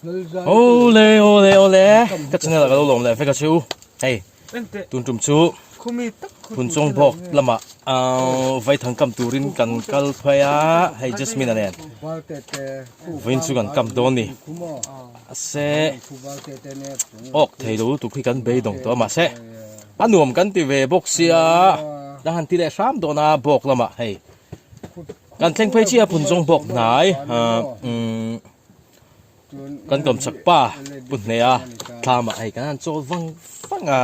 Awle awle awle ka channel ah ka lo lawm leh vek a chu hei tun tum chu Phunchawng bawk lamah Vaithang kam turin kan kal phei a hei Jasmine a nen vawiin chu kan kam dawn ni mahse awk thei lo lutuk hi kan beidawng tawh a mahse a nuam kan ti ve bawk sia la han ti leh hram dawn a bawk lamah hei kan thleng phei chiah a Phunchawng bawk hnai ah umm. Kan kawm chak pa pu hneha thlam ah hei kan han chawl vang vang a,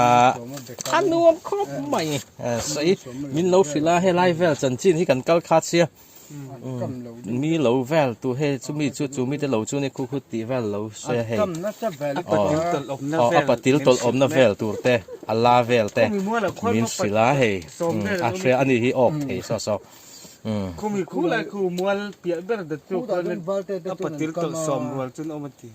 a nuam khawp mai sawi min lo hrilh a helai vel chanchin hi kan kal khat sia mi lo vel tu hei chumi chu chu mite lo chu ni khu khu tih vel lo sawi a hei aw a patil tawlh awmna vel tur te a la vel te min hrilh a hei a hria a ni hi awk thei saw saw. Khumi khu lai khu mual piah ber dat chu khuan a patil tawlh sawm rual chuan awm a ti.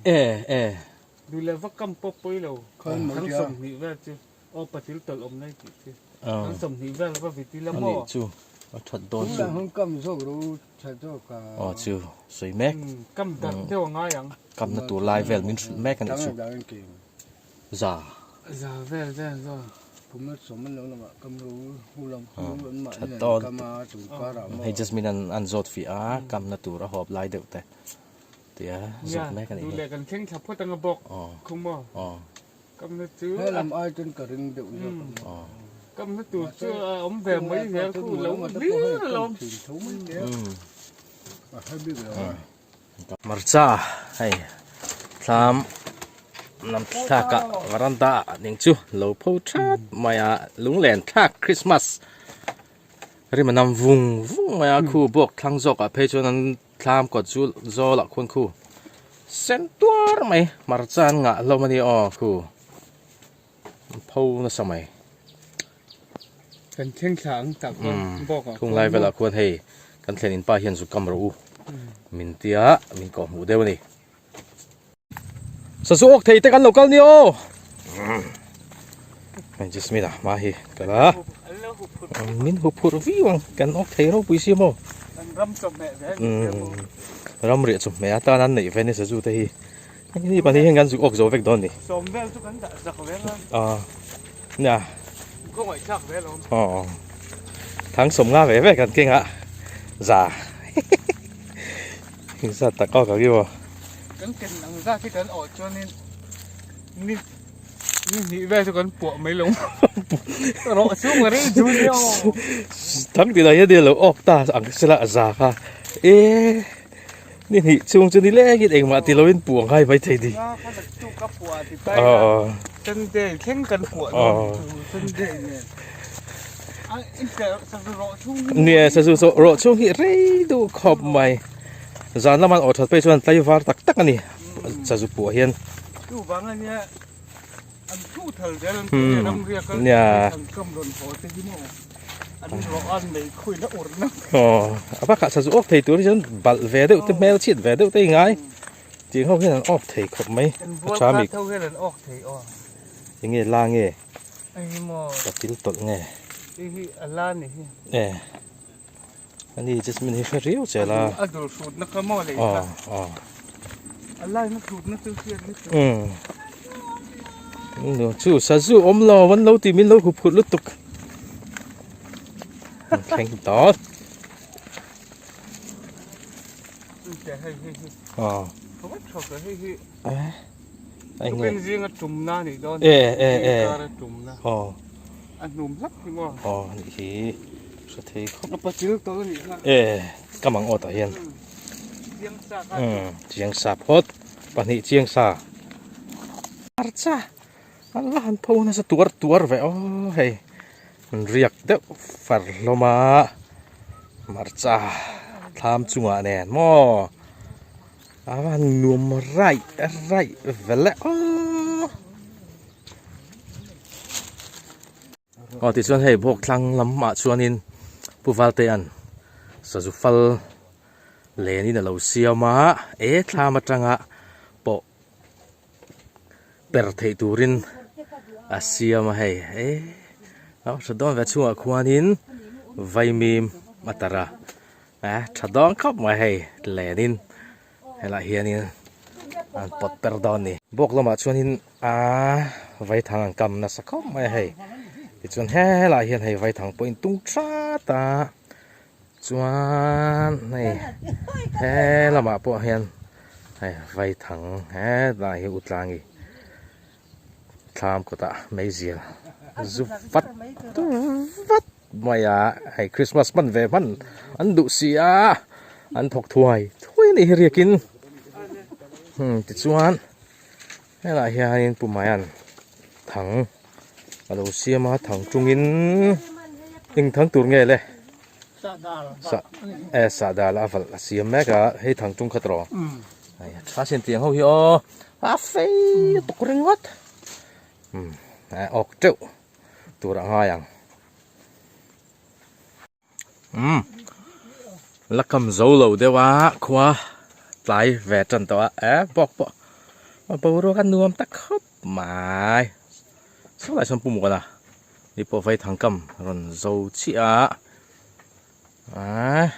Duh leh va kam pawp pawi lo thang 20 vel chu aw patil tawlh awm lai tih chu thang 20 vel va vit ila maw. Anih chu a that dawn chu. Aw chu sawi mek. Kam darh deuh a ngai ang. Kamna tur lai vel min hrilh mek anih chu. Za. Za vel vel zawn. Tha dawn hei Jasmine an an zawt fih a kamna tur a hawp lai deuh te tia zawt mek a nih hi. Duh leh kan thleng thla phawt anga bawk khum aw kamna chu kamna tur chu a awm ve mai zel khu lo hlir alawm. Hmarcha hei thlam lam thlak ah varanda ah ning chu lo pho that mai a lunglen thlak Christmas rim a nam vung vung mai a khu bawk thlang zawk ah phei chuan an thlam kawt chu zawl ah khuan khu sen tuar mai hmarcha an ngah hlawm a ni aw khu an pho nasa mai. Kan thleng thla ang tak khuan bawk ah Thung lai velah khuan hei kan thlen in pa hian zu kam rawh u min tia min kawh hmuh deuh a ni. Sazu awk thei te kan lo kal ni aw. Hei Jasmine a hma hi kal a min hu phurh viau ang kan awk thei ropui si maw. Ram riah chawhmeh atan an neih ve ni sazu te hi. Ni pahnih hian kan zuk awk zo vek dawn ni. Sawm vel chu kan dah zak vel a. Aw. Nia. Khawngaih thlak vel awm. Aw. Thang sawm nga ve ve kan keng a. Za. Hing zat tak awk ang imaw. Kan ken ang zat hi kan awh chuanin ni ni hnih vel chu kan puah mai lo. Rawh chung a rei chu nia aw. Thang ti lai hian lo awk ta ang sela a za kha. E. Ni hnih chhung chu ni lengin engmah ti loin puh a ngai mai thei ni. Nia sazu chu rawh chhung hi rei duh khawp mai. Zan lama an awh that phei chuan tlaivar tak tak a ni sazu puah hian. Nia aw a bakah sazu awk thei tur hi chuan balh ve deuh te hmel chhiat ve deuh te i ngai tih ho hian an awk thei khawp mai a tha mi enge la nge patil tawlh nge e ani jasmine hi hre riau che la aw aw umm chu sazu awm lo an lo ti min lo hu phurh lutuk an thleng dawt aw e e e aw aw nih hi hre thei khawp e ka mang awt ah hian. Chiang sa phawt pahnih chiang sa hmarcha an la han pho nasa tuar tuar ve aw hei an riak deuh far hlawm a hmarcha thlam chungah nen maw a van nuam raih raih vel e aw. Aw tichuan hei bawk thlang lamah chuanin Pu Valtea'n sazu fal lenin a lo siam a, e thlam atanga pawh per theih turin a siam a hei e a tha dawn ve chhungah khuanin vaimim a tarh a, a tha dawn khawp mai hei lenin. Helaiah hianin An pawt per dawn a ni. Bawk lamah chuanin aa vaithang an kam nasa khawp mai a hei. Tichuan helaiah hian hei vaithang pawh a intung that a. Chuan hei he lamah pawh hian hei vaithang hetlai hi utlangi thlam kawtah meizial zu vat vat mai a hei Christmas hman ve hman an duh si a an thawk thuai thuai a nih hi riakin tichuan helaiah hianin Pu Maian thang a lo siam a thang tungin eng thang tur nge le e sahdal a valh a siam mek a hei thang tung kha tawh hei a tha sin tiang ho hi aw a fei lutuk ringawt umm a awk teuh tur a ngai ang. Umm la kam zo lo deuh a khua tlai ve tan tawh a eh bawk pawh a boruak a nuam ta khawp mai saw lai sawn pumuk a ni pawh vaithang kam rawn zo chiah a ah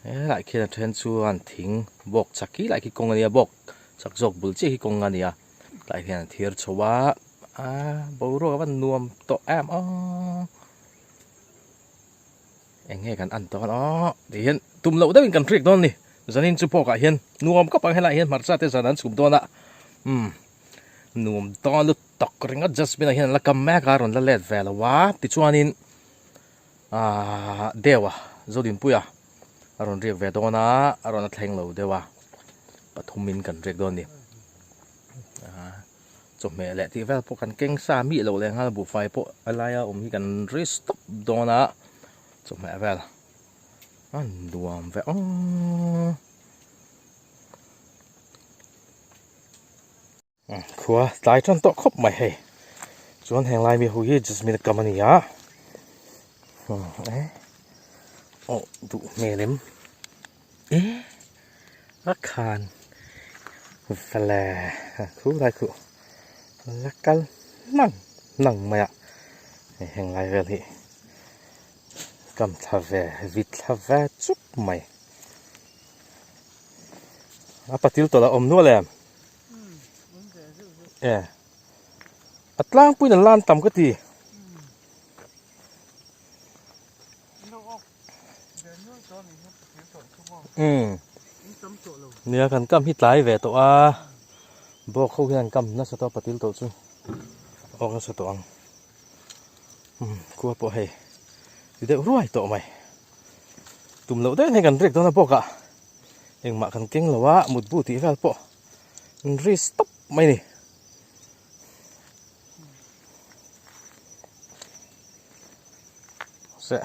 helai khian a then chuan thing bawk chak hi lai khi kawng a nia bawk chak zawk bul chiah hi kawng a ni a tlai hian a thir chho a ah boruak a va nuam tawh em aw. Eng nge kan an dawn aw tih hian tum loh deuhin kan hriat dawn a ni. Zanin chu pawkah hian nuam khawp ang helaiah hian hmarcha te zan an chhum dawn a umm nuam dawn lutuk ringawt Jasmine ah hian an la kam mek a rawn la let ve lo a tichuanin ahh deuh a Zodinpuia a rawn riak ve dawn a a rawn la thleng lo deuh a pathumin kan riak dawn a ni ahh. Chawhmeh leh tih vel pawh kan keng sa mih loh leh nghal buhfai pawh a laia awm hi kan ri stop dawn a chawhmeh vel a nuam ve aw khua tlai tan tawh khawp mai hei chuan heng lai mi ho hi jasmine kam a ni a aw duh hmel em e. A khan vale khu lai khu la kal nang nang mai a hei heng lai vel hi kam thla ve vit thla ve chup mai a patil tawlh a awm nual em e a tlangpuiin an lan tam ka ti. Umm nia kan kam hi tlai ve tawh a bawk ho hian an kam nasa tawh a patil tawh chu awk nasa tawh ang umm khua pawh hei ti deuh ruai tawh mai tum loh daih hei kan riak dawn a bawk ah engmah kan keng lo a mutbu tih vel pawh an ri stop mai a ni. Seh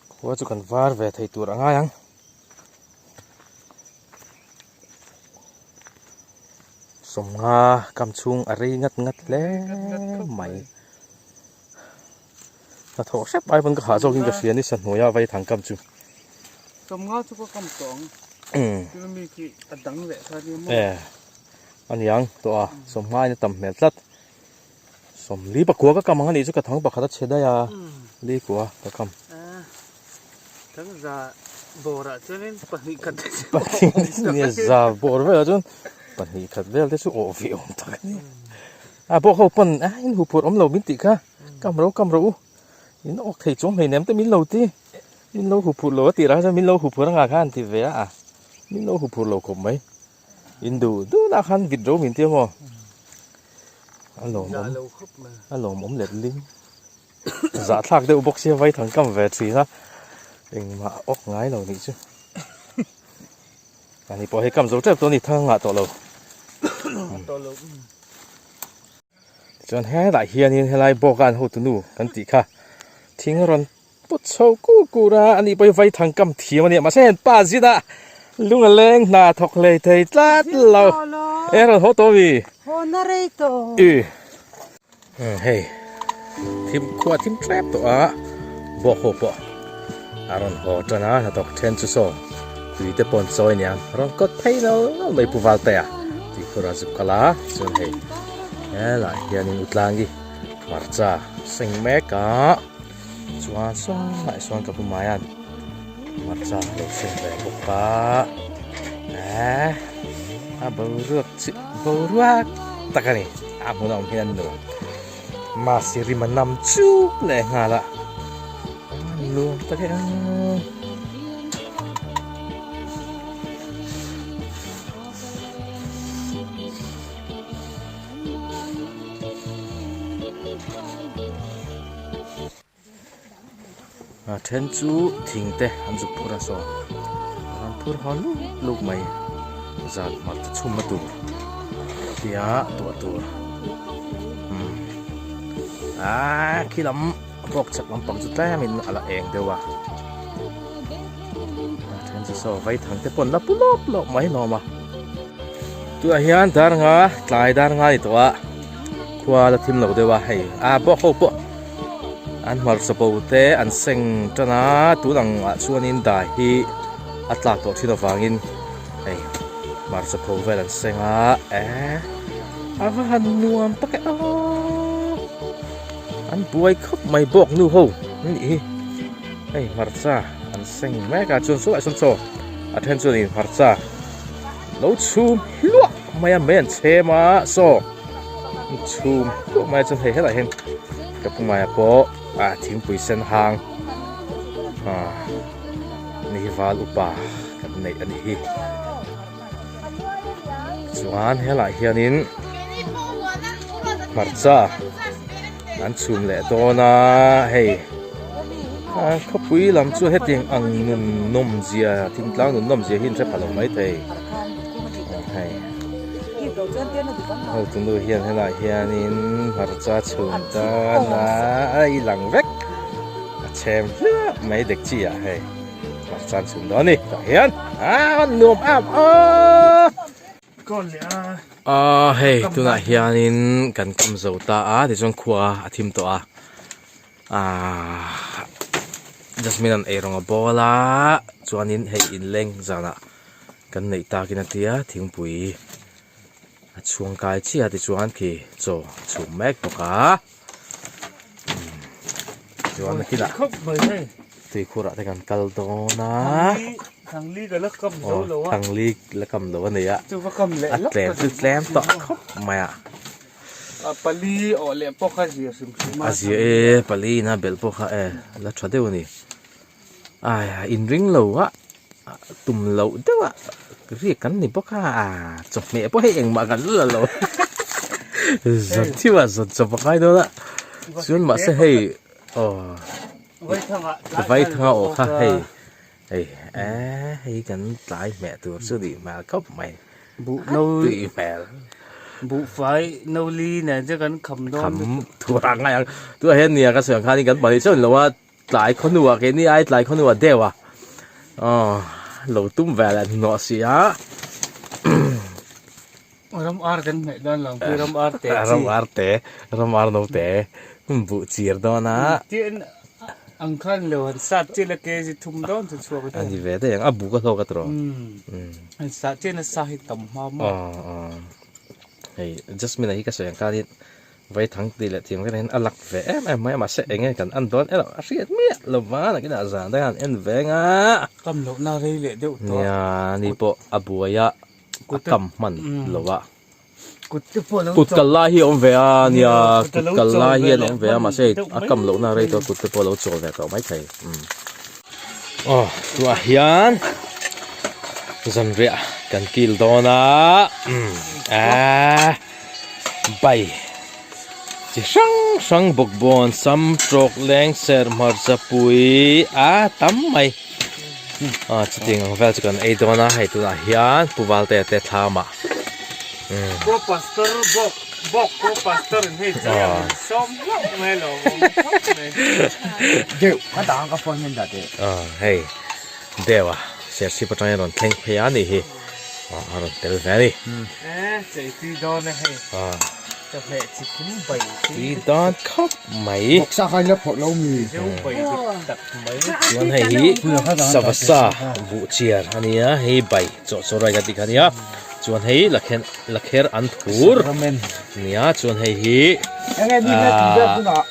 khua chu kan var ve thei tur a ngai ang. Sawmnga kam chhung a rei ngat ngat hle mai. Hnathawh hrep ai pawn ka hah zawkin ka hria ni sa hnuaia vaithang kam chu. Sawmnga chu ka kam tawh ang. Thil mi khi a dang leh kha nia maw. E a niang tawh a sawmnga in a tam hmel tlat. Sawmli pakua ka kam ang a nih chu ka thang pakhat a chhe daih a li kua ka kam. Thang za bawrah chuanin pahnih khat te chu Pahnih za bawr velah chuan pahnih khat vel te chu awh ve awm tak a ni. A bawk ho pawn a in huphurh awm lo min tih kha kam ro kam ro u in awk thei chuang hleinem te min lo ti min lo huphurh lo a tih rah chuan min lo huphurh anga khan ti ve a min lo huphurh lo khawp mai in duh duh lah khan vit ro min tia maw a lawmawm a lawmawm let ling zahthlak deuh bawk sia vai thang kam ve thin a engmah awk ngai lo nih chu. Ani pawh hei kam zo tep tawh a ni thang ngah tawh lo. Tichuan helaiah hianin helai bawka an hotunu kan tih kha thing a rawn put chho kur kur a, ani pawh hi vaithang kam thiam a nia mahse heng pa zina lung a leng hna thawk hlei thei tlat lo e rawn haw tawh a mi. Haw na rei tawh. Hei thim khua thim tlep tawh a bawk ho pawh a rawn haw tan a hnathawk then chu saw tui te pawh an chawi aniang rawn kawt phei lo lo mai pu Valtea tih khur a zuk kal a chuan hei helaiah hianin utlangi hmarcha seng mek a chuan sawnah sawn ka pu Maian hmarcha a lo seng ve bawk a eh. A boruak chu boruak tak a ni. A hmun a awm hian an nuam. Mahse rim a nam chuk leh nghal a. A nuam tak e a. A then chu thing te an zuk phur a saw an phur haw luk luk mai zan hmarcha chhum na tur tia tuah tur umm aaa khi lam bawk chhak lampang chu tlem in a la eng deuh a a then chu saw vaithang te pawh an la pu lawp lawp mai hlawm a tunah hian dar nga tlai dar nga a ni tawh a khua la thim lo deuh a hei a bawk ho pawh. An hmarcha bo te an seng tan a, tun ang ah chuanin dai hi a tlak tawh thin avangin hei hmarcha pho vel an seng a, eh a va han nuam tak e aw an buai khawp mai bawk nu ho an nih hi hei hmarcha an seng mek a chuan saw lah sawn chaw a then chuanin hmarcha lo chhum hluah mai a mei an chhem a saw. Chhum hluah mai a chuan hei helaiah hian ka pu maia pawh ah thingpui sen hang ah ni hi val upa kan neih a ni hi chuan helaiah hianin hmarcha an chhum leh dawn a hei ah khawpui lam chu hetiang ang nun nawm zia thingtlang nun nawm zia hi an hre pha lo maithei hei. Hotunu hian helaiah hianin hmarcha chhum tan a a i lang vek a chhem hliah mai dek chi ah hei hmarcha an chhum dawn a ni tah hian a nuam am a aaa hei tunah hianin kan kam zo ta a tichuan khua a thim tawh a aaa jasmine an eirawng a bawl a chuanin hei inleng zanah. Kan neih takin a tia thingpui a chhuang kai chiah a tichuan khi chaw a chhum mek bawk a chuan nakinah tuikhur ah te kan kal dawn a aw thangli la kam lo a nei a a tlem chu tlem tawh khawp mai a a zia e pali in a belh pawh kha e la tha deuh a ni. Ai inring lo a tum loh deuh a riak kan ni bawk a chawhmeh pawh hei engmah kan la lo zan thim ah zan chawp a ngai dawn a chuan mahse hei aw vaithanga awh kha hei hei eh hei kan tlai hmeh tur chu nih hmel khawp mai tui hmel buhfai no li nen chu kan kham dawn kham tur a ngai ang tunah hian nia ka sawi ang khanin kan pahnih chiah a ni lo a. Tlai khawhnuah keini ai tlai khawhnuah deuh a aw lo tum ve leh hnuhnawh si a. Ram ar kan hmeh dawn lo pui ram ar te chi. Ram ar te ram ar no te buh chir dawn a. Tin ang khan lo han sat chi la kg thum dawn chu chhuak a. Ani ve daih ang a buk a hlawk a tawh. An sat chi na sa hi tam hma maw. Aw aw hei Jasmine-a hi ka sawi ang khanin Vaithang tih leh thiam vel hian a lak ve em em mai a mahse eng nge kan en dawn erawh a hriat miah lo va nakinah zan te khan en veng a. Kam lohna rei leh deuh tawh. Nia ni pawh a buai a a kam hman lo a. Kut te pawh lo Kut kal lai hi a awm ve a nia kut kal lai hi an awm ve a mahse a kam lohna rei tawh kut te pawh lo chawl ve tawh maithei. Aw tunah hian zanriah kan kil dawn a aaa. Bai chi hrang hrang bawkbawn sam tawk leng ser hmarcha pui a tam mai ah chutiang ang vel chu kan ei dawn a hei tunah hian pu Valtea te thlam ah umm Pro pastor bawk bawk pro pastor in hei chu a min sawm hlauh mai lo awm khawp mai. Deuh ka dang ka phone hian dah teh. Ah hei deuh a serchhip atangin rawn thleng phei a nih hi. a rawn tel ve a ni. E chei tui dawn e hei. Chawhmeh chi kim bai tui dawn khawp mai. Bawksa kha ila phawrh lo mi. Zo bai dik tak mai. Chuan hei hi sava sa buh chiar a nia hei bai chaw chaw rai ka tih kha a nia chuan hei lakhen lakher an thur nia chuan hei hi aaa.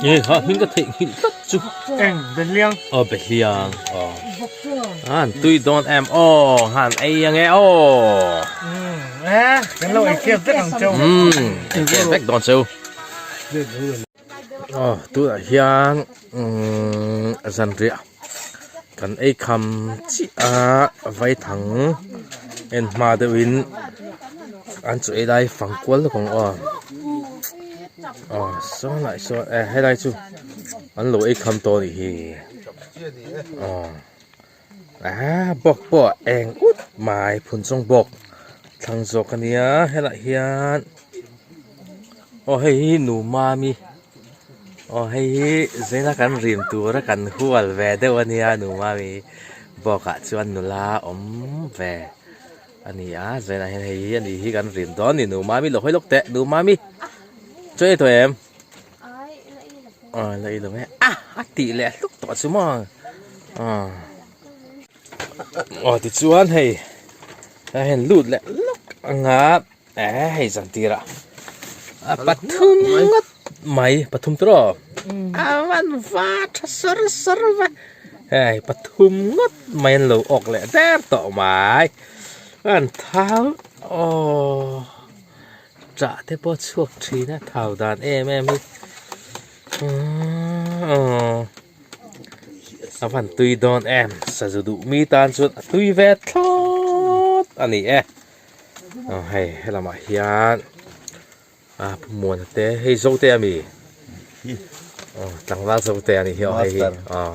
He ha hming ka theih nghilh tlat chu. Eng Behliang. Aw Behliang aw. An tui dawn em aw han ei ange aw. Kan lo ei kep vek ang cheu. Ei kep vek dawn cheu. Aw tunah hian zanriah kan ei kham chiah a vaithang en hma deuhin an chu ei lai fang kual lawk ang aw. Aw sawn lah sawn eh helai chu an lo ei kham tawh a nih hi. Aw ah bawk pawh eng ut mai phun chawng bawk thlang zawk a nia helaiah hian aw hei hi nu mami aw hei hi zaina kan rim tura kan hual ve deuh a nia nu mami bawkah chuan nula awm ve a ni a zainah hian hei hi a ni hi kan rim dawn a ni nu mami lo hawi lawk teh nu mami chaw ei tawh em. Aw la i lo e a a tih leh hluk tawh chu maw aw aw tichuan hei a hen lut leh lawk anga eh hei zan tirah a pathum ngawt mai pathum tur aw a van va tha sar sar va hei pathum ngawt mai an lo awk leh der tawh mai an thau aw. Chah te pawh chhuak thin a thau dan em em hi a van tui dawn em sazu duh mi tan chuan a tui ve thlawt a ni e aw hei helamah hian a pu muana te hei zo te ami aw tlangval zo te a nih hi aw hei hi aw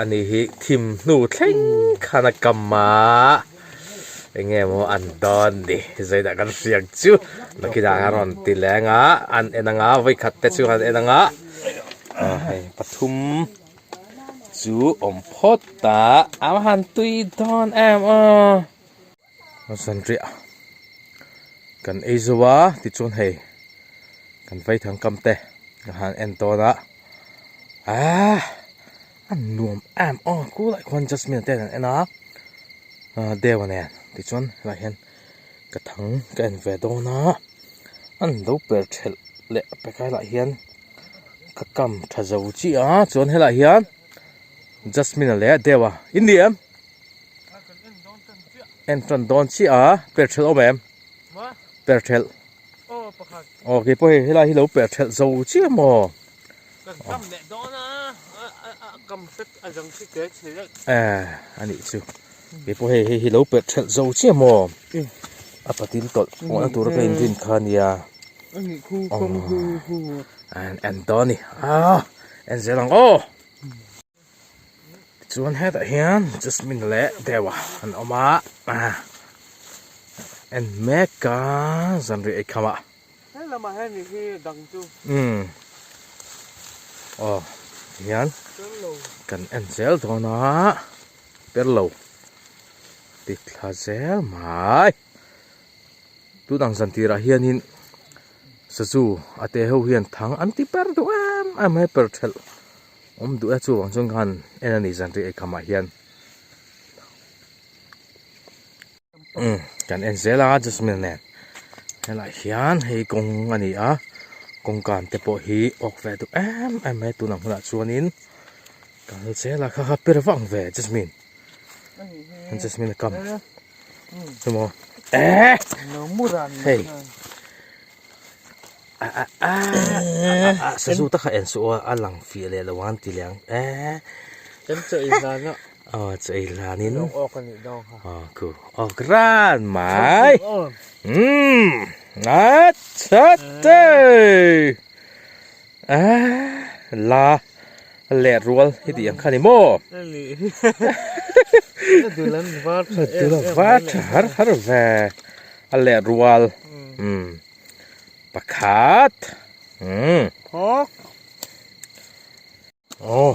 a ni hi thim hnu thleng khan a kam a. Eng nge maw an dawn ni zainah kan hriak chu nakinah a rawn ti leng a an en anga vawikhat te chu an en anga hei pathum chu awm phawt a a han tui dawn em aw zanriah kan ei zo a tichuan hei kan vaithang kam te ka han en tawn a ah. A nuam em aw kulai khuan Jasmine te an en a ah deu nen tichuan helai hian ka thang ka en ve dawn a an lo per thelh leh pek a helai hian ka kam tha zo chiah a chuan helai hian Jasmine leh deu a in ni em en tan dawn chiah a per thelh awm em per thelh aw keipawh hei helai hi lo per thelh zo chiah maw. Kan kam leh dawn a, a kam hret a zang si te chhe daih. Eh, a nih chu. Kei pawh hei hei hi lo perh thelh zo chiah maw? A patil tawlh pawhna tura ka inrin kha a nia. A nih khu kawng hu hu. An en dawn a ni. Ah, en zel ang aw. Tichuan hetah hian Jasmine leh Dewa an awm a. En mek a zanriah ei kham ah. He lamah hian nih hi dang chu. Umm. Aw tihian kan en zel dawn a per lo ti thla zel mai. Tunang zan tirah hianin sazu a te ho hian thang an ti per duh em em mai per thelh awm duh e chuvang chuan khan en a ni zan rih eikhamah hian. Umm kan en zel a Jasmine nen helaiah hian hei kawng a ni a kawngkan te pawh hi awk ve duh em em mai tunah hmunah chuanin kal zel a kha kha per vang ve Jasmine Jasmine a kam chumaw eh hei a a a a sazu tak kha en suh aw a lang fiah leh lo ang ti leh ang eh kan chaw ei hlan a aw chaw ei hlan in lo awk a nih dawn kha aw khu awk ran mai umm a tha te a la leh rual hi tih ang kha ni maw dulan var tha har har ve a leh rual umm Pakhat. Umm. Phawk. Oh.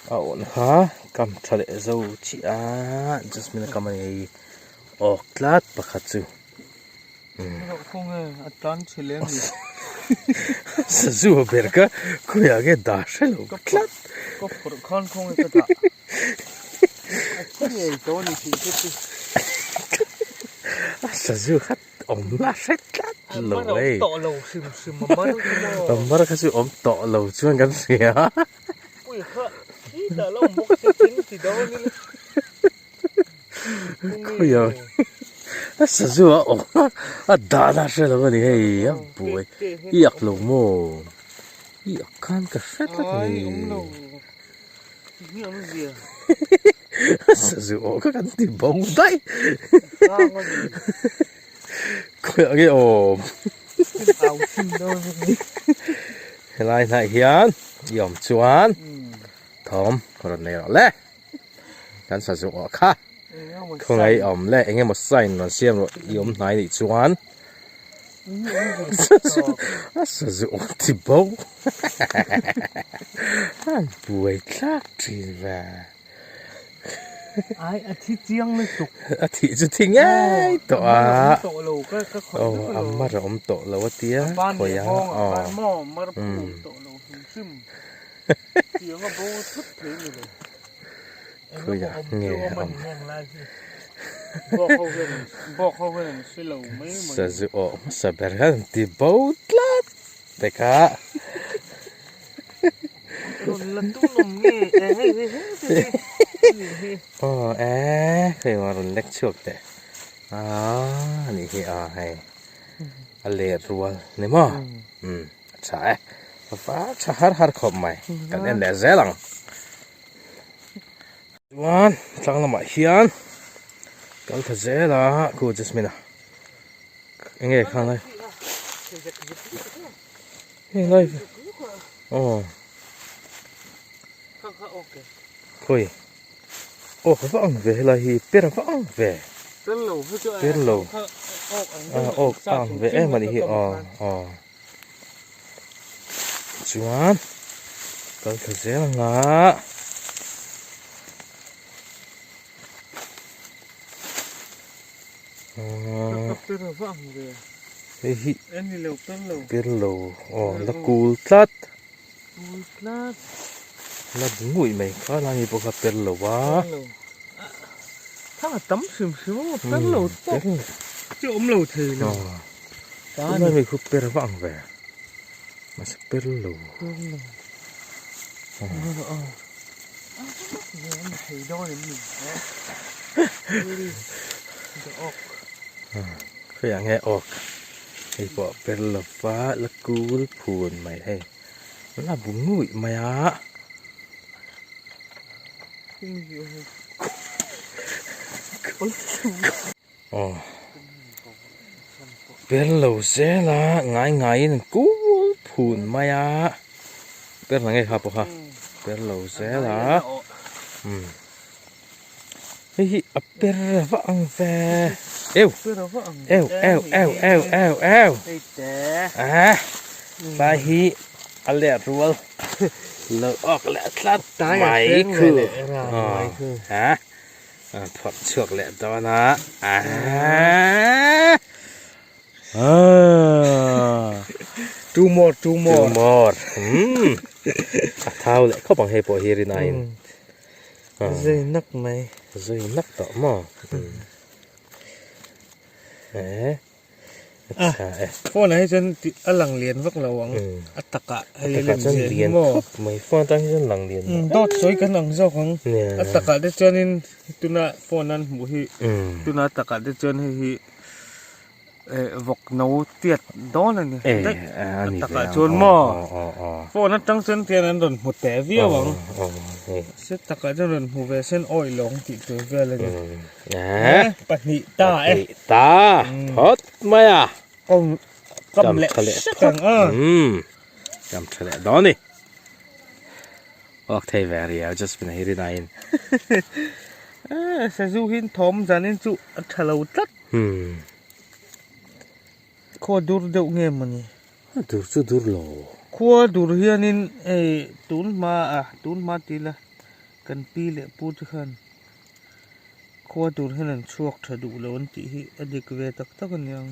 A awn kha kam tha leh zo chiah a Jasmine a kam a ni hei awk tlat pakhat chu. Umm. A tan chhe lem ni. Sazu a ber ka khawiah nge dah hre lo tlat. Ka phawrh khan khawnge ka dah. A thi ngei tawh a ni tih te chu. A sazu kha Awm la hre tlat lo e. Awm tawh lo hrim hrim a mar kha maw. A mar kha chu awm tawh lo chuan kan hria. Pui kha khi dah lo awm bawk se chu. Thing ti dawn ila. Khawiah a sazu a awm a, a dahna hre lo a ni hei a buai i ak lo maw i ak khan ka hre tlat a ni a sazu awh kha kan ti bo daih khawiah nge awm helai hnaiah hian i awm chuan thawm rawn nei rawh le. Kan sazu awh kha khawngaih awm le eng emaw sign rawn siam rawh i awm hnai nih chuan a sazu awh ti bo a buai thlak thin ve ai a thi chiang lutuk a thih chu thi ngei tawh a aw a mar a awm tawh lo a tia khawi a aw Khawiah nge a awm? Sazu awh hmasa ber khan an ti bo tlat pek a. Aw e khawi maw rawn lek chhuak teh aaa nih hi aw hei a let rual ni maw umm. A tha e, a var tha har har khawp mai, kan en leh zel ang. Chuan tlang lamah hian kal tha zel a khu Jasmine a enge khang lai heng lai aw khawi aw ka va ang ve helai hi per a va ang ve per lo awk ang ve em a nih hi aw aw. Chuan kal thla zel ang a. Hei hi per lo aw la kul tlat la nguih mai kha lai mi pawh kha per lo a. Thang a tam hrim hrim a per lo tawp chu awm lo thei lo. Tunlai mi khu per vang ve mahse per lo khawiah nge awk hei pawh per lova la kul phun mai hei la bu nguih mai a. Aw per lo zel a ngai ngaiin an kul phun mai a per la ngei kha pawh kha per lo zel a umm hei hi a per vak ang ve eu eu eu eu eu eu eu ah tlai hi a let rual lo awk leh tlat mai khu ah. A phawrh chhuak leh dawn a aaa Two more, two more. Two more. Hmm. A thau leh khawp ang hei pawh hi rin aiin. Zui nak mai. Zui nak tawh maw. Eh. Phone ah hi chuan a lang lian vak lo ang a takah hei a lem zia hi maw mai phone atang hi chuan lang lian dawt sawi kan ang zawk ang a takah te chuanin tuna phone an hmuh hi tuna a takah te chuan hei hi vawk no tiat dawn a ni daih a takah chuan maw phone atang chuan tian an rawn hmu teh viau ang se takah chuan rawn hmu ve sen awih lawng tih tur vel a ni. Pahnih ta e. Pahnih ta phawt mai a. Kam kam leh hrek ang a. Kam tha leh dawn ni. Awk thei ve riau Jasmine hi rin aiin. Sazu hin thawm zanin chu a tha lo tlat. Khua dur deuh nge mawni. A dur chu dur lo. Khua dur hianin hei tun hma a tun hma ti ila kan pi leh pu te khan. Khua tur hian an chhuak tha duh lo an tih hi a dik ve tak tak a niang.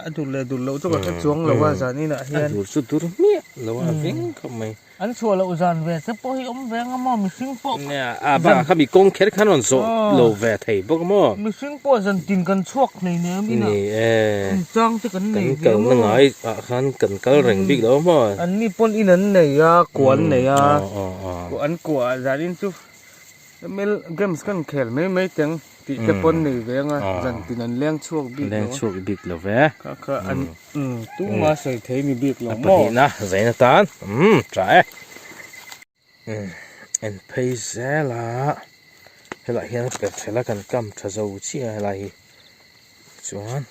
A dur leh dur loh chu ka hre chuang lo a zan inah hian. A dur chu dur hmiah lo a veng khawp mai. An chhuah loh zan ve te pawh hi awm ve ang a maw mihring pawh. Nia a bakah kha mi kawng kher khan rawn zawh lo ve thei bawk a maw. Mihring pawh zan tin kan chhuak hlei nem inah. Ni e. Chang te kan nei ve maw. Kan kalna ngai ah khan kan kal reng bik lo a maw. An ni pawn in an nei a kua an nei a. An kua ah zan in chu. ML games kan khel mai mai teng tih te pawn nei ve anga zan tin an leng chhuak bik lo. Leng chhuak bik lo ve. Kha kha an tuma sawi thei ni bik lo maw. A pahnihna zain atan tha e. En phei zel a helaiah hian per thela kan kam tha zo chiah a helai hi chuan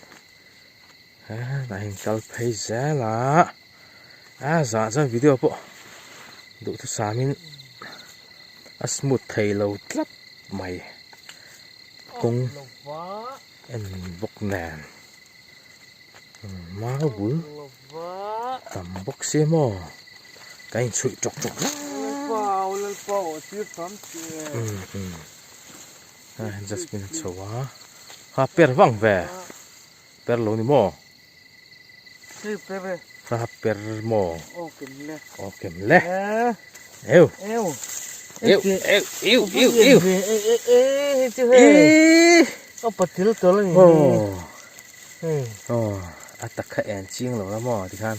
helaiah hian kal phei zel a a zah chuan video pawh duhthusam in a smooth thei lo tlat mai kawng en bawk nen mau bul tam bawk sia maw kan inchhuih tawk tawk hle a jasmine a chho a ha per vang ve per lo ni maw ha per maw aw kem le eu eu eu eu eu eu Aw a tak kha en chiang lo la maw tikhan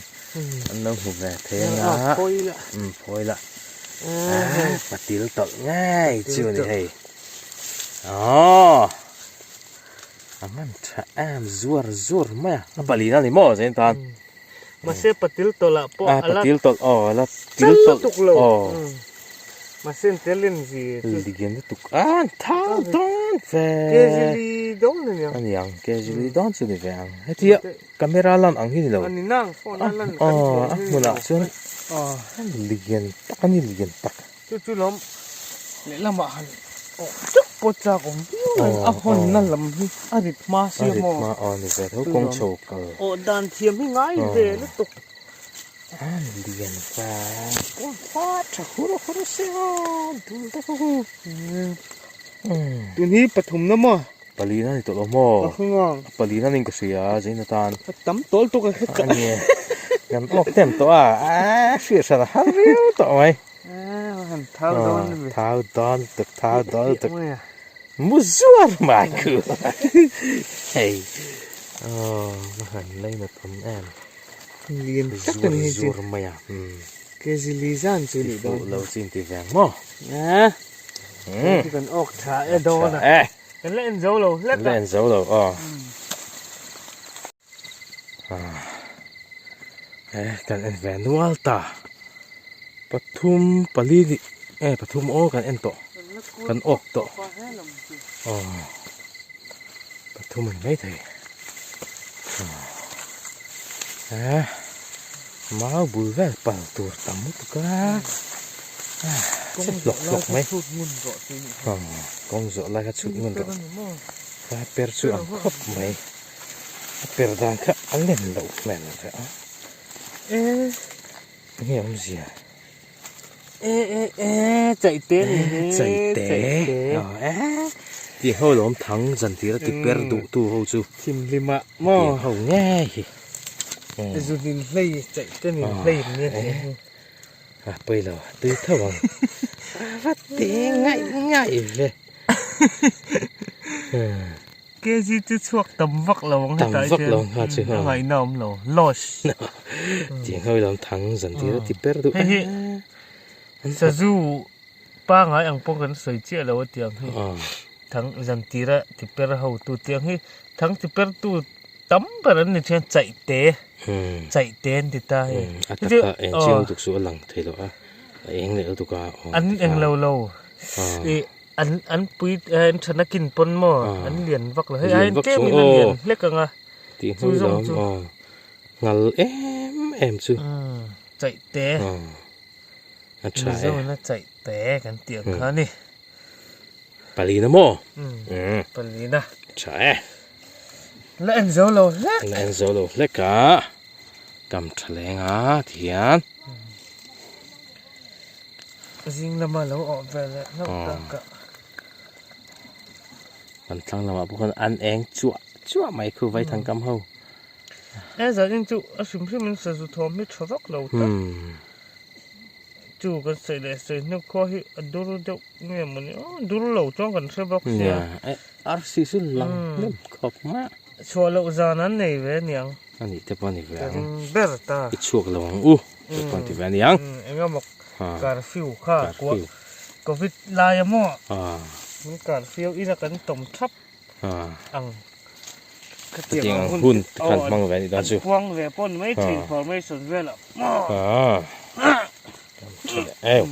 an lo hmu ve thei anga umm phawi la ah patil tawlh ngei chu a ni hei aw a ngan tha em zuar zuar mai a a palin a ni maw zain tan Mahse patil tawlh ah pawh a patil tawlh aw a la til tawlh lo mahse an tel en zi chu lian lutuk a an thau dawn ve kejili dawn a niang a niang kejili dawn chu ni ve ang hetia camera lan ang hi ni lo a ni nang phone a lan aw a hmunah chuan lian tak a ni lian tak. Chu chu lawm lehlamah han awh teuh pawh chak awm viau mai a hawnna lam hi a rit hma sia maw a rit hma aw ni ve tho kawng chho kal awh dan thiam hi ngai ve lutuk a lian va kawng hma tha hur hur sia dul te kha hu tun hi pathum na maw palina ni tawh lo maw palina ning ka hria zain atan a tam tawl tawk a heta a ni kan awk tem tawh a a hriat hran a har viau tawh mai. Thau dawn a ni. Thau dawn tuk, thau dawn tuk. Mu zuar mai khu. Hei. Oh, va han lei na tam em. Lian tak ani hi chu. Zuar mai a. Kezi li zan chu ni dawn. Lo chin ti veng mo. Eh. Chu kan awk tha e dawn a. Eh. Kan la en zo lo hlek a. La en zo lo aw. Eh kan en ve nual ta pathum pali ni eh pathum aw kan en tawh kan awk tawh aw pathum a ni maithei eh mau bul vel pal tur tam lutuk a che hlawk hlawk mai kawng zawh lai kha chhut ngun rawh a per chu ang khawp mai. A per dan kha a lem loh hmel ve a. Enge awmzia? E e e chaihte ni hi. Chaihte. Tih ho lawm thang zan tir a ti per duh tu ho chu. Thimhlim ah maw. Tih ho ngei hi. Zu nin hlei chaihte nin hlei nia tih hi. A pawi lo tui tho ang. A va ti ngaih ngaih ve. KG chu chhuak tam vak lo ang hetah hian. Tam vak lo ang chu. A ngaihna awm lo. Loss. Tih ang ho ilo thang zan tir a ti ber duh. Hei hi sazu pangai ang pawh kan sawi chiah lo a tiang hi. Thang zan tir a ti per ho tu tiang hi thang ti per tu tam ber an ni thin a chaih te. Chaih te an ti ta hei. A taka eng chiang lutuk chu a lang thei lo a. A eng leh lutuk a. An eng lo lo. An an pui an thana kin pawn maw an lian vak lo hei aiin tlem in a lian hlek ang a chu zawng chu ngal em em chu chaih te a tha e mizo in a chaih te kan tih ang kha ani palina maw palina tha e la en zo lo hlek la en zo lo hlek a kam tha leng a ti hian. Zing lama lo awh ve leh hlauh tak a. Kan thlang lamah pawh khan an eng chuah chuah mai khu vaithang kam ho. He zanin chu a hrim hrim in sazu thawm hi tha vak lo tak. Chu kan sawi leh sawi hnu khua hi a dur deuh nge mawni aw dur lo chuan kan hre bawk sia. Nia arsi chu lang hnem khawp mai a. Chhuah loh zan an nei ve aniang. A nih te pawh a ni ve ang. Ka ring ber ta. I chhuak lo ang u te pawh an ti ve aniang. Engemaw curfew kha kuah. Covid lai a maw min curfew ina kan tawm thap ang khatiang ang hun te khan hmang ve a nih dan chu. An puang ve pawh ni mai thei information velah maw. Eu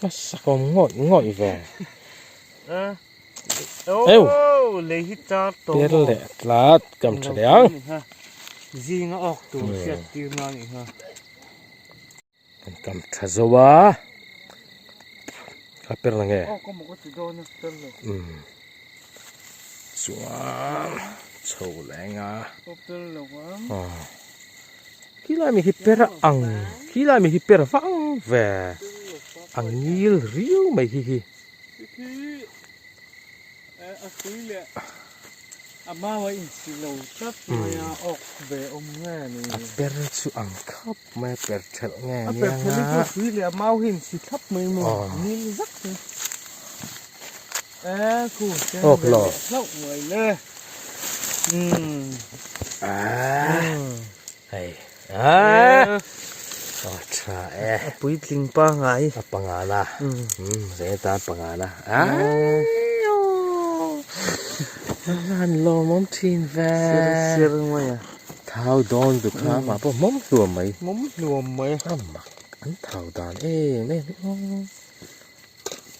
a sakawm ngawih ngawih ve. Eu lei hi char tawh per leh tlat kam tha leh ang. Zinga awk tur hriat tir na nih kha. Kan kam tha zo a ka per na nge chuan chho leng a khilai mi hi per ang khilai mi hi per vang ve a ngil riau mai hi hi. A hrui leh a mau a insi lo tlat mai a, awk ve awm nge ni? A per chu ang khap mai a, per thelh nge nia nga? A per thelh hi chu a hrui leh a mau hi insi thlap mai maw? Nil zak hi. E khu chen ve leh hlauh mai le. Umm. Hei. A tha e. A puitling pangai. A pangana. Umm zeng tan pangana. An lawmawm thin ve. Sir sir mai a. Thau dawn duh kha amah pawh mawm hluam mai. Mawm hluam mai. A mak an thau dan em em hi aw.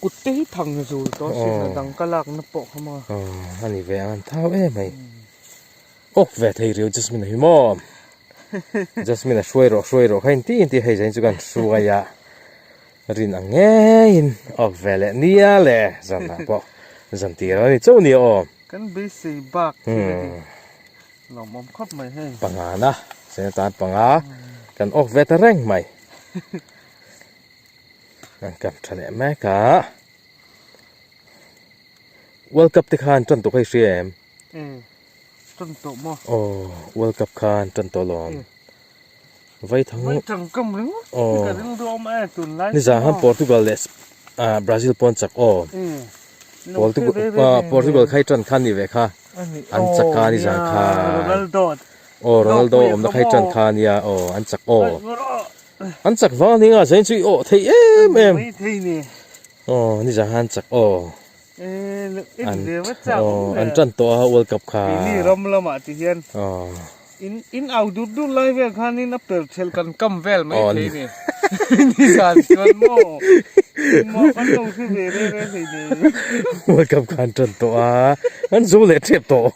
Kut te hi thang zul tawh sin a dang ka lakna pawh kha maw. Aw a ni ve ang an thau em mai. Awk ve thei riau Jasmine hi maw Jasmine a hruai rawh hruai rawh kha in ti in ti hei zain chu kan hruai a rin ang ngeiin awk ve leh nia le zan ah pawh zan tir a ni chauh nia aw. Kan beisei bak thil a ni lawmawm khawp mai hei. Panga na zain atan panga kan awk ve ta reng mai kan kap tha leh mek a World Cup te khan tan tawh kha i hria em? E, tan tawh maw? Aw, World Cup khan tan tawh alawm. Vaithang. Vaithang kam ringawt hi ka rilru awm e tunlai. Nizan khan Portugal leh Brazil pawh an chak aw. Portugal kha i tan khan ni ve kha. An chak a nizan khan. Ronaldo. Aw, Ronaldo awmna kha i tan kha nia aw, an chak aw. An chak vang a ni nga zain chu i awh thei em em. Aw, nizan khan an chak aw. En ve va chak awm le. An tan tawh a World Cup kha. Keini ram lamah ti hian in au dur dur lai vel khanin a per thelh kan kam vel mai thei ni. Nizan chuan maw maw kan lo hre ve re re thei ni. World Cup kha an tan tawh a an zo leh tep tawh.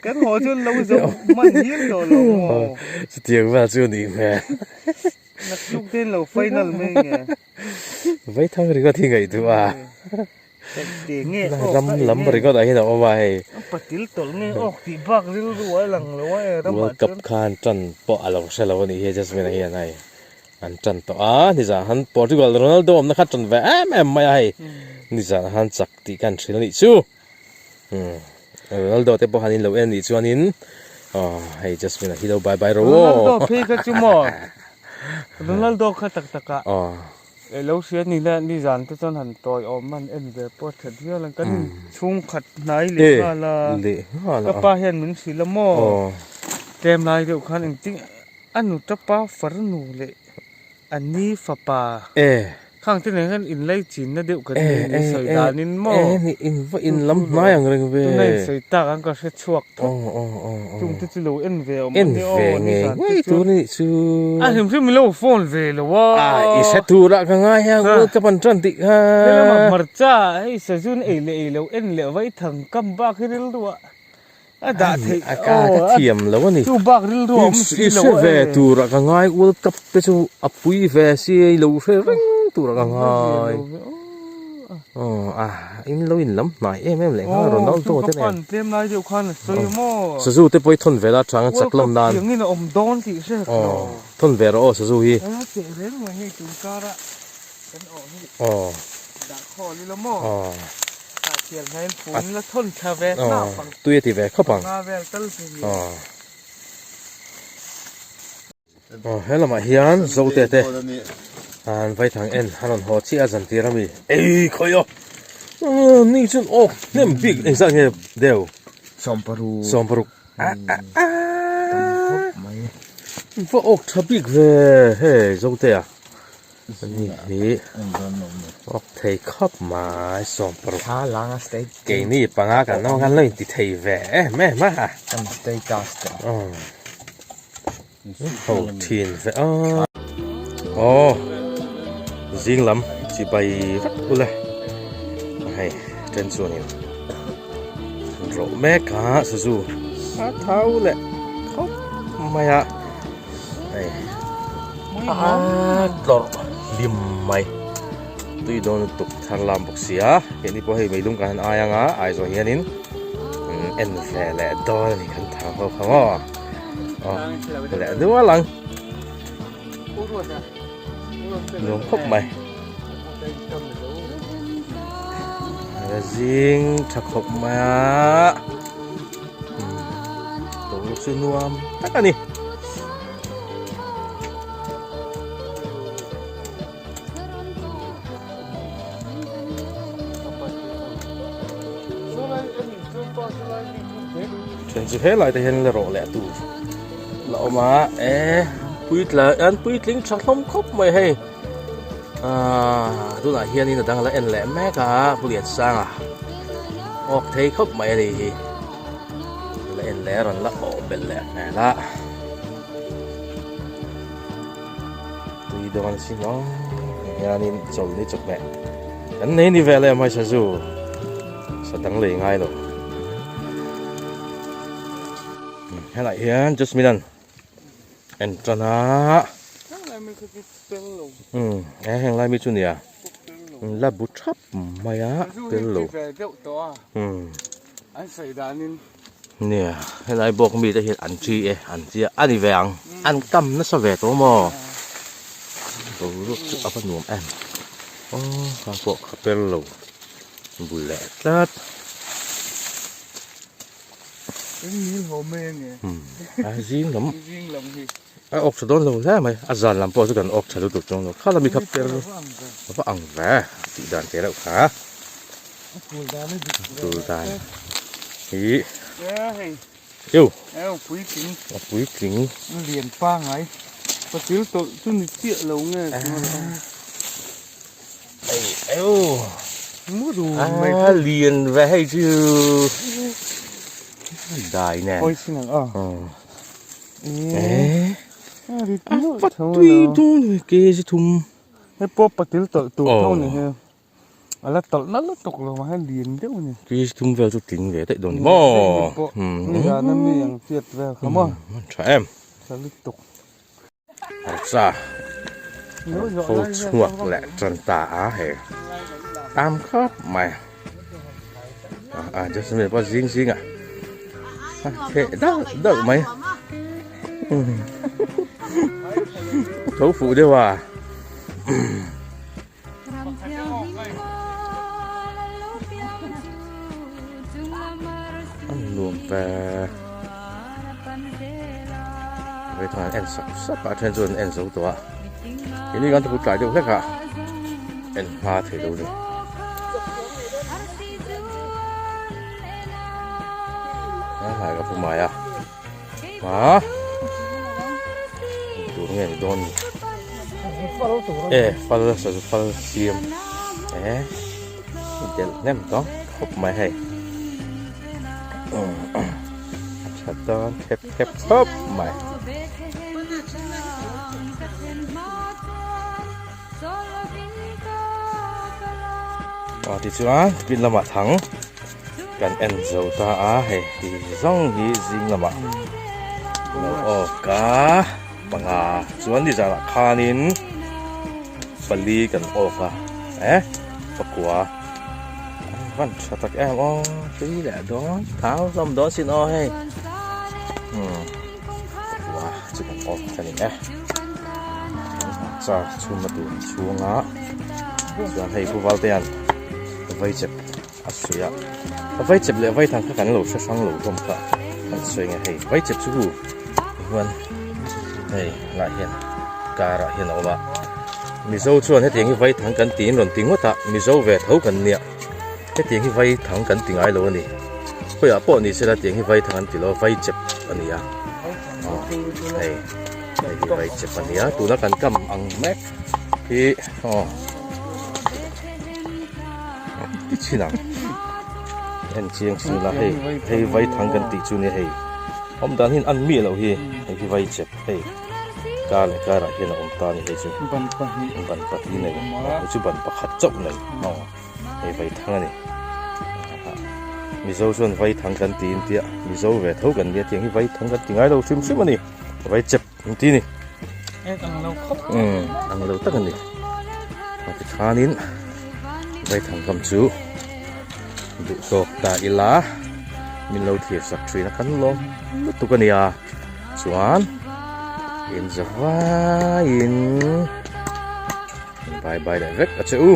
Kan haw chuan lo zo hman hial tawh lo maw. Chutiang vel chu a nih hmel. Naktuk te in lo final mai nge. Vaithang ringawt hi ngaihtuah a. Ram lam ringawt ah hian a awm a hei. Patil tawlh nge awk tih bak rilru a lang lo a e ramah World Cup khan tan pawh a lo hre lo a nih hi Jasmine-a hian hei an tan tawh a nizan han Portugal Ronaldo awmna kha tan ve em em mai a hei nizan han chak tih kan hrilh a nih chu. Ronaldo te pawh han in lo en nih chuanin aw hei Jasmine-a hi lo bye bye rawh aw. Ronaldo phei kha chu maw Ronaldo kha tak tak ah e lo hria ni na nizan te chuan han tawi awm han en ve pawh a that viau ang kan in chhungkhat hnai leh nghal a ka pa hian min hrilh a maw tlem lai deuh khan engtin a nuta pa farnu leh A ni fapa. E. Khang te nen khan in lei chin na deuh kan nei ni sawi dan in maw. E ni in va in lam hnai ang reng ve. Tuna in sawi tak ang ka hre chhuak thawk. Chung te chu lo en ve awm En ve nge ngei tur ni chu. A hrim hrim ilo phone ve lo a. A i hre tur ah ka ngai a World Cup an tan tih kha. Helama hmarcha hei sazun ei leh ei lo en leh vai thang kam bak hi rilru ah. A dah theih a ka ka thiam lo a ni. Chu bak rilru a awm si lo a. I hre ve tur ah ka ngai World Cup te chu a pui ve si a i lo hre reng tur ah ka ngai. Aw a in lo in lam hnai em em leh nghal Ronaldo te nen. Aw chu ka pan tlem lai deuh khan a sawi a maw. Sazu te pawh i thawn ve la chang a chak lam nan. World Cup tiangin a awm dawn tih hre hek lo. Aw thawn ve rawh aw sazu hi. A teh reng mai hei tun kara kan awh hi. Aw. Dah khawl ila maw. Aw. Tui a ti ve khawp ang. Aw he lamah hian Zote te an vaithang en a rawn haw chiah a zan tir a mi. Ei khawi aw ni chuan awk hnem bik engzat nge deuh? Sawmparuk. Sawmparuk. Va awk tha bik ve hei Zote a. Ani hi awk thei khawp mai 60 keini panga kan awm khan lo inti thei ve em em a ho thin ve a aw zing lam chibai vek ule hei then chuanin an rawh mek a sazu a thau leh khawp mai a. Hei a tlawrh hlim mai tui dawn lutuk thar lam bawk si a keini pawh hei meilum kan han ai anga Aizawl hianin en ve leh dawn a ni kan thang ho kha maw aw leh nual ang nuam khawp mai zing tha khawp mai a. Tawluk chu nuam tak a ni. Then chu helai te hian la rawh leh tur la awm a e puitla an puitling tha hlawm khawp mai hei ah tunah hianin a dang la en leh mek a pu Liansanga awk thei khawp mai a ni hi la en leh a rawn la awh belh leh hmel a tui dawn si maw hianin chawlh ni chawhmeh kan nei ni vel em hmasa zu sa dang lei ngai lo helai hian Jasmine an en tan a umm he heng lai mi chu nia la bu thap mai a tel lo umm nia helai bawk mi te hian an thi e an tia a ni ve ang an kam nasa ve tawh maw boruak chu a va nuam em aw kha pawh ka per lo bul leh tlat. A zing lam a awk tha dawn lo hle mai a zan lam pawh chu kan awk tha lutuk chuang lo kha lami kha per a va ang ve tih dan te reuh kha tul dan hi eu a puitling lian pangai patil tawlh chu ni chiah lo nge A lian ve hei chu dai nen a tui dawn ke chi thum hei pawh patil tawlh tur tho ni hi a la tawlh nalh lutuk lo mah hei lian deuh a ni ke chi thum vel chu tling ve daih dawn ni maw nizan a mi ang chiat vel kha maw tha em tha lutuk. Hausa ho chhuak leh tan ta a hei tam khawp mai a Jasmine pawh zing zing a a theh dauh dauh mai tho fuh deuh a. An nuam ve vei thang an en sap sap a a then chuan an en zo tawh a keini kan thupui tlai deuh hlek a en hma thei lo a ni. A hnai ka pu mai a a tur nge ni dawn ni e fal sazu fal siam e delh hnem tawng khawp mai hei a tha dawn khep khep khawp mai. Aw tichuan pin lamah thang kan en zo ta a hei ti zawng hi zing lamah lo awk a panga chuan ni zanah khanin pali kan awk a eh pakua van tha tak em aw tui leh dawn thau hlawm dawn sin aw hei umm pakua chu kan awk a ni e. Car chhunna tur an chhung a chuan hei pu Valtea'n vaichep a sawi a a vaichep leh vaithang kha kan lo hre hrang lo hlawm kha kan sawi ang e hei vaichep chu hu hian hei lah hian car ah hian a awm a mizo chuan hetiang hi vaithang kan tiin rawn ti ngawt a mizo ve tho kan nia hetiang hi vaithang kan ti ngai lo a ni khawiah pawh ni sela tiang hi vaithang an ti lo vaichep a ni a hei. Hei hi vai chep a nia tuna kan kam ang mek. Hi aw ti chin ang en chiang chin ila hei hei vai thang kan tih chu nia hei awm dan hian an miah loh hi hei hi vai chep hei kar leh karah hian a awm ta a ni hei chu ban pahnih ban pahnih nei hei chu ban pakhat chauh nei aw hei vai thang a ni mizo chuan vai thang kan tiin tia mizo ve tho kan nia tiang hi vai thang kan ti ngai lo hrim hrim a ni vai chep. An ti ni. Eng ang lo khawp. Umm ang lo tak a ni. A ti khanin vaithang kam chu duh tawk ta ila min lo thlir sak thin a kan lawm lutuk a nia chuan in za vaiin bye bye leh vek a che u.